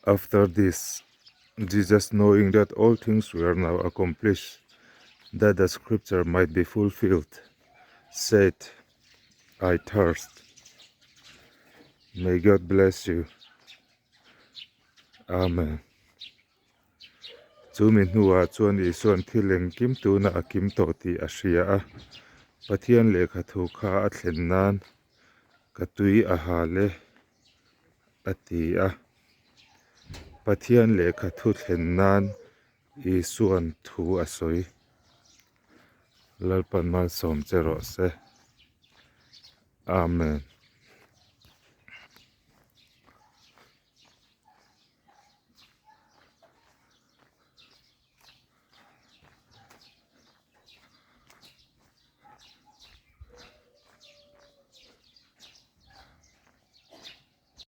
After this, Jesus knowing that all things were now accomplished, that the scripture might be fulfilled, said, I thirst. May God bless you. Amen. Chu mi hnuah chuan Isuan thil engkim tuna a kim tawh tih a hria a, Pathian lehkha thu kha a thlen nan ka tui a hal e a ti a. Pathian lehkha thu thlen nan Isuan thu a sawi. Lalpan malsawm che rawh se. Amen.